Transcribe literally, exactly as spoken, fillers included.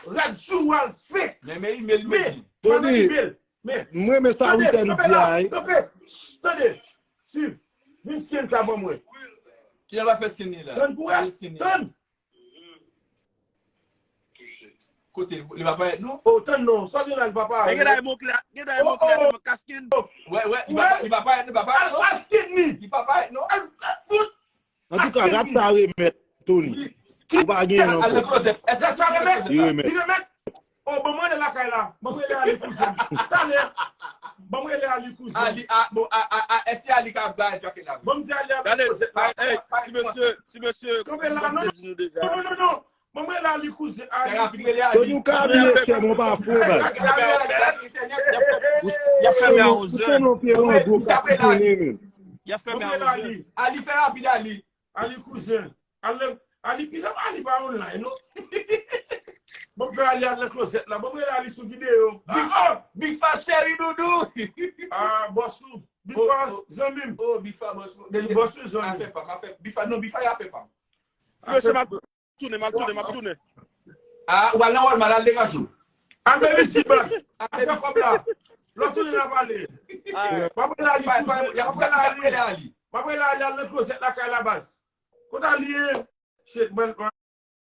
Rad sou al fake. Men men email men. Tony, mwen renmen sa Witèn di a. Tande, tande. Siv, vin scan sa ban mwen. Kilè l va fè scan li la? Tann pou wè. Tann. Kote li pa parèt non? Oh, tann non. Sa gen la li pa parèt. Gen dayè mon klè, gen dayè mon klè, mon kaskin. Wè, wè, li pa parèt, li pa parèt non. Al scan li. Li pa parèt non. Al fout. Antouka, rad sa remèt, Tony. Ou pa gen non. Al nan klozèt. Èske sa remèt? Li remèt. Li remèt. Oh, ban mwen rele lakay la. Ban mwen rele Ali kouzen. Talè. Ban mwen rele Ali kouzen. Ali, a, bon, a, a, a, èske Ali ka bay djake la? Ban mwen di Ali a bay klozèt la. Ti mesye, ti mesye, kanpe la, non, non, non, non. Ban mwen rele Ali kouzen. Fè rapid, rele Ali. Tony ou ka abye chè, mwen pa fou, baz. Y ap fèmen a onz zè. Ou sanble yon pye wangou k ap tounen menm. Y ap fèmen a onz zè. Ali, fè rapid, Ali. Ali kouzen. Ali, Ali, pi, Ali pa online, non? Bon, fè Ali al nan klozèt la. Bon, mwen Ali sou videyo. Big Fa, Big Fa, cheri doudou. Ah, bòs ou. Big Fa, zanmi m. Oh, Big Fa, bòs ou. Bòs ou, zanmi m. Afè pa m, afè. Big Fa, non, Big Fa, afè pa m. Ti mesye, m ap tounen, m ap tounen, m ap tounen. Ah, ou al nan Walmart, al degaje w. Al bebe ti bòs. Afè kòb la. Lò tounen la pale. Pa pale Ali kouzen. Pa pale Ali. Pa pale Ali al nan klozèt lakay la baz. Kote Ali ye? Shit, mwen,